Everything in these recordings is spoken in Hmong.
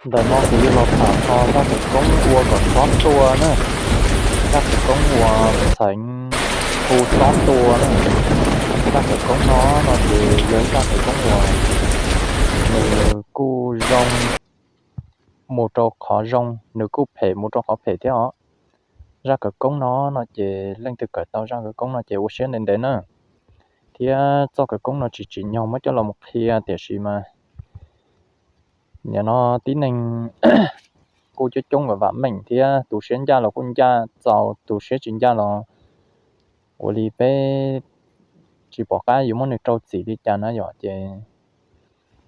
Ntawm no kuv yuav los tham txog zaj khawv koob ua kom xob tua na, zaj khawv koob uas txheev hu xob tua na. Zaj khawv koob no no ces yog zaj khawv koob uas nws kuj zoo mus rau qhov zoo, nws kuj phem mus rau qhov phem thiab os. Zaj khawv koob no no ces leej twg kawm tau zaj khawv koob no ces ua siab ntev ntev na, thiab txoj khawv koob no tsis tsim nyog muab coj los mus qhia tiam sis mas nim no tib neeg kuj coob coob vam meej thiab tus siab ncaj los kuj ncaj txaus, tus siab tsis ncaj los ua li peb tsis pom qab yuav muab nws rau txim li cas na yom, ces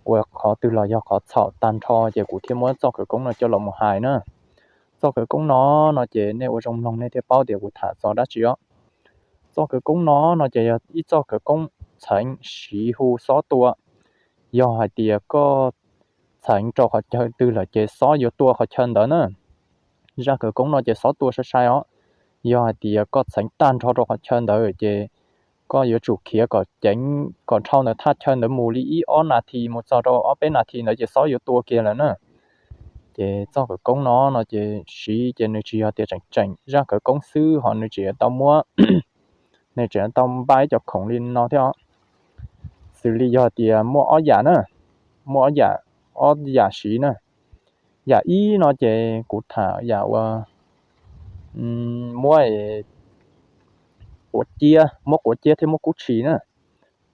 ua qhov twg los yog qhov txhaum tag nrho ces kuv thiaj muab txoj khawv koob no coj los mus hais na. Txoj khawv koob no no ces nej ua zoo mloog nej thiaj paub tias kuv tham txog dab tsi os. Txoj khawv koob no no ces yog ib txoj khawv koob txheev siv hu xob tua. Yog hais tias koj txheev rau qhov chaw twg lawm ces xob yuav tua qhov chaw ntawd na. Zaj khawv koob no ces xob tua sai sai os. Yog hais tias koj txheev tag nrho rau qhov chaw ntawd ces koj yuav tsum khiav kom ceev kom dhau ntawm thaj chaw ntawd mus li ib ob nas this mus txog rau ob peb nas this ntawd ces xob yuav tua kiag lawm na. Ces txoj khawv koob no no ces siv ces nws tsis yog tias tseem tseem zaj khawv koob xwb ho nws tseem tau muab, nws tseem tau npaj ib co khoom li no thiab os. Xws li yog tias muaj ob yam na, muaj ob yam, ob yam siv na. Yam ib no ces kuv tham yam uas muab quav ciab, muab quav ciab thiab muab kub tshis na.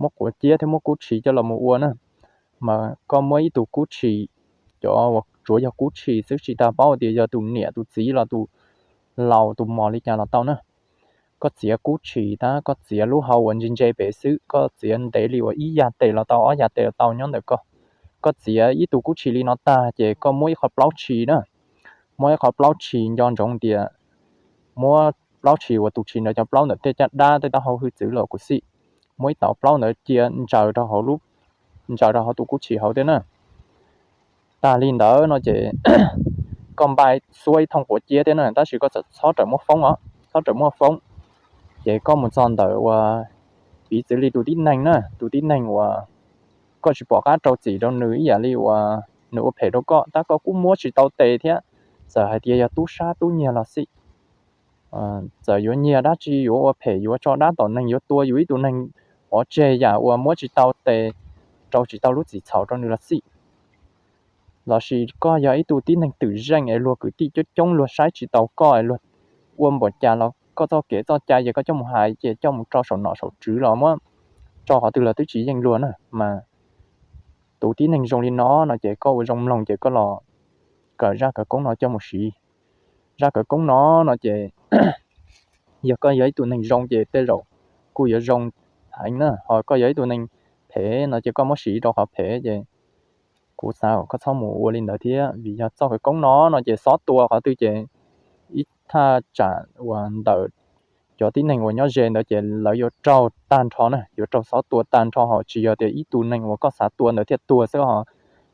Muab quav ciab thiab muab kub tshis coj los mus ua na. Mas koj muab ib tug kub tshis, cov uas tsuav yog kub tshis xwb, tsis tas paub tias yog tus niam tus txiv los tus laus tus mos li cas los tau na. Koj txiav kub tshis tab koj txiav lub hau uas ntse ntse pem xwb, koj txiav ntev li uas ib yas tes los tau, ob yas tes los tau nyob ntawm koj. Koj txiav ib tug kub tshis li no tag ces koj muab ib qho plaub tshis na, muab ib qho plaub tshis nco ntsoov tias muab plaub tshis uas tus tshis ntawd cov plaub ntawm tej caj dab tej taub hau hwj txwv los kuv xij, muab ib tauv plaub ntawd cia ntsaws rau hauv, ntsaws rau hauv tus kub tshis hauv thiab na. Tag li ntawd no ces koj npaj xuab ib thooj quav ciab thiab na, tab sis koj txhob rawm muab foob os, txhob rawm muab foob. Ces koj mus txog ntawm uas piv txwv li tus tib neeg na, tus tib neeg uas koj tsis pom qab rau txim rau nws ib yam li uas nws ua phem rau koj, tab koj kuj muab tsis tau tes thiab. Txawm hais tias yog tub sab tub nyiag los xij, txawm yuav nyiag dab tsi, yuav ua phem, yuav tso dab tom neeg, yuav tua yus ib tug neeg pov tseg yam uas muab tsis tau tes, rau tsis tau lub txim txhaum rau nws los xij. Lossis koj yog ib tug tib neeg twm zeej es luag kwv tij coob coob luag saib tsis taus koj es luag ua npaum cas los koj txoj kev txoj cai ces koj coj mus hais ces coj mus rau saum nom saum tswv los muab tso qhov twg los twb tsis yeej luag na. Mas tus tib neeg zoo li no no ces koj ua zoo mloog ces koj los kawm zaj khawv koob no coj mus siv. Zaj khawv koob no no ces yog koj yog ib tug neeg zoo ces tej zaum kuj yuav zoo heev na, ho koj yog ib tug neeg phem no ces koj muab siv rau qhov phem ces kuv xav kom koj txhob mus ua li ntawd thiab, vim yog txoj khawv koob no no ces xob tua qhov twg ces ib thaj tsam uas ntawm cov tib neeg uas nyob ze ntawd ces lawv yuav raug tag nrho na, yuav raug xob tua tag nrho, ho tsis yog tias ib tug neeg uas koj xav tua ntawd thiaj tua xwb ho.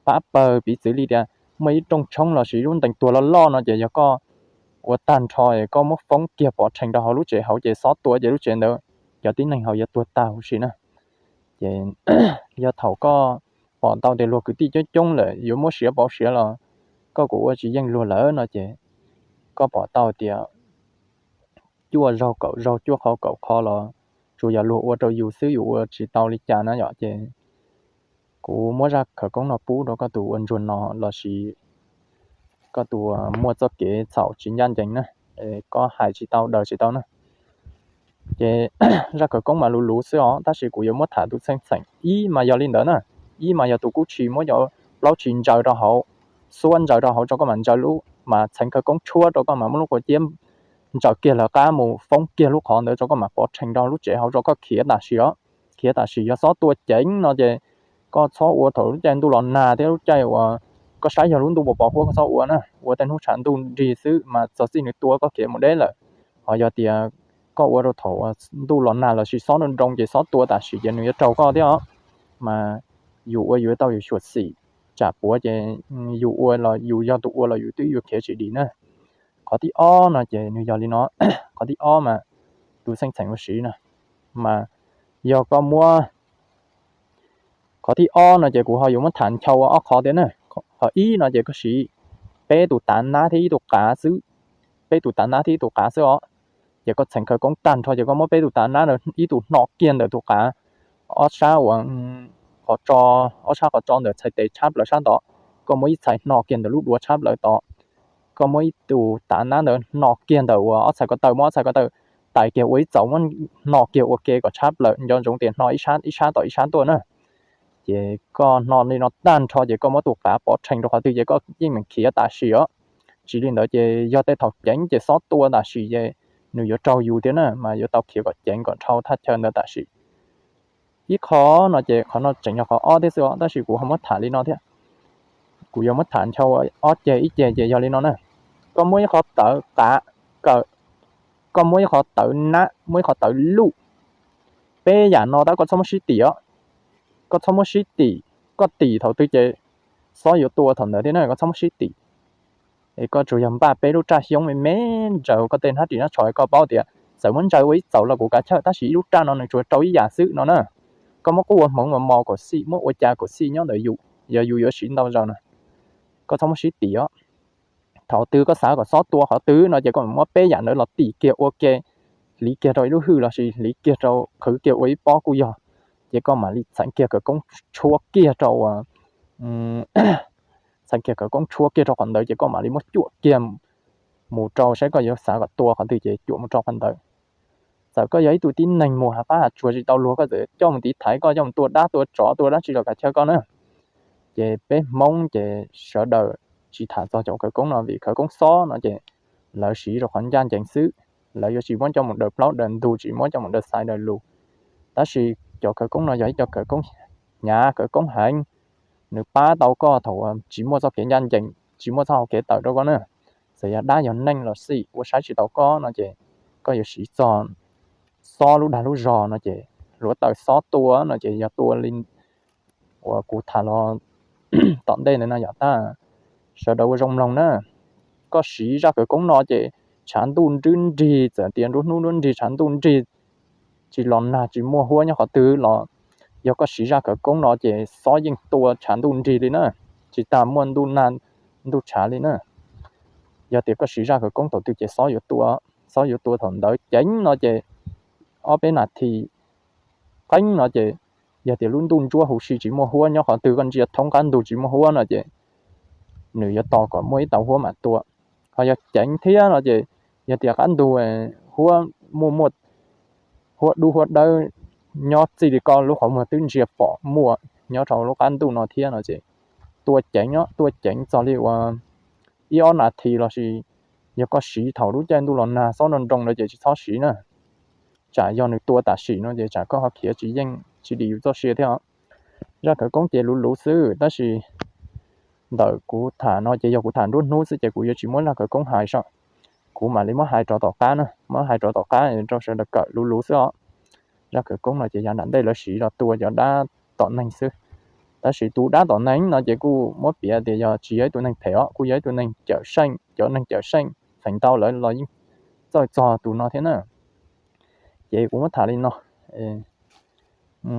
Pab pawg piv txwv li tias muaj ib rooj tshoob lossis lub ntees tuag loj loj no ces yog koj ua tag nrho es koj muab foob kiag pov rhees rau hauv lub tsev hauv ces xob tua ces lub tsev ntawd cov tib neeg hauv yuav tuag tag huv si na. Ces yog thaum koj pom tau tias luag kwv tij coob coob lawm yuav muab siav pauv siav los koj kuj ua tsis yeej luag lawm no ces koj pom tau tias cuaj zaug kaum zaug, cuaj qho kaum qho los tsuas yog luag ua rau yus xwb, yus ua tsis tau li cas na yom. Ces kuv muab zaj khawv koob no pub rau koj tus ua ntsuag no lossis koj tus muaj txoj kev txhaum tsis ncaj ncees na, koj hais tsis tau daws tsis tau na. Ces zaj khawv koob mas luv luv xwb os, tab sis kuv yuav muab tham tus txheej txheem. Ib mas yog li ntawd na, ib mas yog tus kub tshis muab cov plaub tshis ntsaws rau hauv, xuab ntsaws rau hauv rau koj mam ntsaws lub, mas txheev khawv koob tshuab rau koj mam muab lub quav ciab ntsaws kiag lawv qab mus foob kiag lub qhov ntawd rau koj mam pov rhees rau lub tsev hauv rau koj khiav tam sim os. Khiav tam sim, yog xob tua ceev no ces koj txhob ua thaum lub caij ntuj los nag thiab lub caij uas koj saib yog lub ntuj pos pos huab koj txhob ua na, ua tej hnub tshav ntuj nrig xwb mas txog txij nws tua koj khiav mus deb lawm. Ho yog tias koj ua rau thaum ntuj los nag lossis xob nroo nroo ces xob tua tam sim ces nws yuav raug koj thiab os. Mas yus ua yus tau yus xyuam xim, tsam puav ces yus ua los yus yog tus ua los yus twb yuav khiav tsis dim na. Qhov thib ob no ces nws yog li no, qhov thib ob mas tus txheej txheem ua siv na, mas yog koj muab, qhov thib ob no ces kuv ho yuav muab tham nchaw ua ob qho thiab na. Qhov ib no ces koj siv peb tus tav nab thiab ib tus qav xwb, peb tus tav nab thiab ib tus qav xwb os. Ces koj txheem khawv koob tag nrho ces koj muab peb tus tav nab ib tus hno kiag ntawm tus qav, ob sab uas qhov tso, ob sab qhov tso ntawm txhais tes tshab plaws sab tod, koj muab ib txhais hno kiag ntawm lub duav tshab plaws tod, koj muab ib tus tav nab ntawd hno kiag ntawm uas ob txhais ko taw, muab ob txhais ko taw tais kiag ua ib txaus, muab hno kiag ua ke kom tshab plaws, nco ntsoov tias hno ib sab ib sab tom ib sab tuaj na. Ces koj hno li no tag nrho ces koj muab tus qav pov rhees rau qhov twg ces koj yeej meem khiav tam sim os. Tsis li ntawd ces yog tej thaum ceev ces xob tua tam sim ces nws yuav raug yus thiab na, mas yuav tau khiav kom ceev kom dhau thaj chaw ntawd tam sim. Ib qho no ces qhov no tseem yog qhov ob thiab xwb os, tab sis kuv ho muab tham li no thiab. Kuv yuav muab tham ncho ob ceg, ib ceg ces yog li no na. Koj muab ib qho tawv qav kawm, koj muab ib qho tawv nab, muab ib qho tawv luj, peb yam no tab koj txhob muab sib tim os. Koj txhob muab sib tim, koj tim thaum twg ces xob yuav tua thaum ntawd thiab na, koj txhob muab sib tim. Es koj tsuas yog npaj peb lub raj xyoob me me ntsaws koj tej hnab ris hnab tsho, koj paub tias txawm muab ntsaws ua ib txaus los kuv kav chawj, tab sis ib lub raj no nws tsuas rau ib yam xwb no na. Koj muab qub ua hmoov mos mos kom xij, muab ua cas kom xij nyob ntawm yus, yog yus yuav siv ntau zaus na. Koj txhob muab sib tim os. Thaum twg koj xav kom xob tua qhov twg no ces koj muab peb yam ntawd los tim kiag ua ke, hliv kiag rau ib lub hwj lossis hliv kiag rau, qhwv kiag ua ib pob kuj yog. Ces koj mam li txheem kiag khawv koob tshuab kiag rau, txheem kiag khawv koob tshuab kiag rau qhov ntawd ces koj mam li muab cuam kiag mus rau saib koj yuav xav kom tua qhov twg ces cuam mus rau qhov ntawd. Txawm koj yog ib tug tib neeg mus hav fab hav tsuag tsis tau luag, koj txawm coj mus tiv thaiv, koj coj mus tua dab tua tsov tua dab tsi los kav chawj koj na. Ces peb Hmoob ces sawv daws tsis tham txog cov khawv koob no, vim khawv koob xob no ces lawv siv rau qhov ncaj ncees xwb, lawv yuav tsis muab coj mus daws plaub daws ntug, tsis muab coj mus daws xaiv daws lus. Tab sis cov khawv koob no yog ib co khawv koob hnyav khawv koob heev, nws pab tau koj thaum uas tsis muaj txoj kev ncaj ncees, tsis muaj txoj hau kev tawm rau koj na. Txawm yog dab yog neeg los xij ua saib tsis taus koj no ces koj yuav siv txog xob lub dag lub zog no ces hluav taws xob tua no ces yog tua li uas kuv tham los tom ntej ntawd no yom. Tab sawv daws ua zoo mloog na, koj siv zaj khawv koob no ces tshav ntuj nruab nrig, txawm tias nruab hnub nruab nrig tshav ntuj nrig tsis los nag tsis muaj huab nyob qhov twg los yog koj siv zaj khawv koob no ces xob yeej tua tshav ntuj nrig li na, tsis tas muaj ntuj nag ntuj tshav li na. Yog tias koj siv zaj khawv koob thaum twg ces xob yuav tua, xob yuav tua thaum ntawd. Ceev no ces ob peb nas this qeeb no ces yog tias lub ntuj ntsuab huv si tsis muaj huab nyob qhov twg, koj ntsia thoob qab ntug tsis muaj huab no ces nws yuav tos kom muaj ib tau huab mam tua. Ho yog ceev thiab no ces yog tias qab ntug huab muaj muaj huab dub huab dawb nyob txij li koj lub qhov muag twb ntsia pom muaj nyob rau lub qab ntuj no thiab no ces tua ceev, tua ceev txog li uas ib ob nas this lossis yog koj siv thaum lub caij ntuj los nag xob nroo nroo ntawd ces tsis txhob siv na. Tsam yog nws tua tam sim no ces tsam koj ho khiav tsis yeej tsis dim yus txoj sia thiab os. Zaj khawv koob ces luv luv xwb, tab sis ntawm kuv tham no ces yog kuv tham nruab hnub xwb ces kuv yuav tsis muab zaj khawv koob hais so. Kuv mam li muab hais rov tom qab na, muab hais rov tom qab rau sawv daws kawm luv luv xwb os. Zaj khawv koob no ces yav nram ntej lawv siv los tua cov dab tom neeg xwb. Tab sis tus dab tom neeg no ces kuj muab piav tias yog tsis yog ib tug neeg phem os, kuj yog ib tug neeg cawm seej, cov neeg cawm seej feem ntau lawv los yeej txawj txog tus no thiab na. Ces kuv muab tham li no,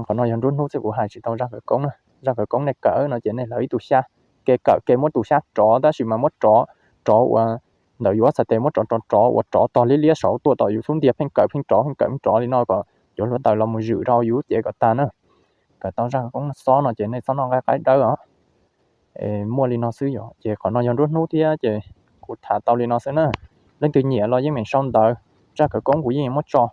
qhov no yog nruab hnub xwb kuv hais tsis tau zaj khawv koob na. Zaj khawv koob nej kawm no ces nej hlawv ib tug xyab, kev kawm kev muab tus xyab rov, tab sis mas muab rov, rov uas ntawm yus ob txhais tes muab rov rov rov uas rov tog liab liab saud tuaj tom yus xub ntiag pheej kawm pheej rov pheej kawm pheej rov li no kom cov hluav taws los mus zwm rau yus lub cev kom tag na. Kawm tau zaj khawv koob xob no ces nej txhob noj nqaij qaib dawb os. Muaj li no xwb yom, ces qhov no yog nruab hnub thiab ces kuv tham tau li no xwb na. Leej twg nyiam los yeej meem sau ntawv, zaj khawv koob kuv yeej muab tso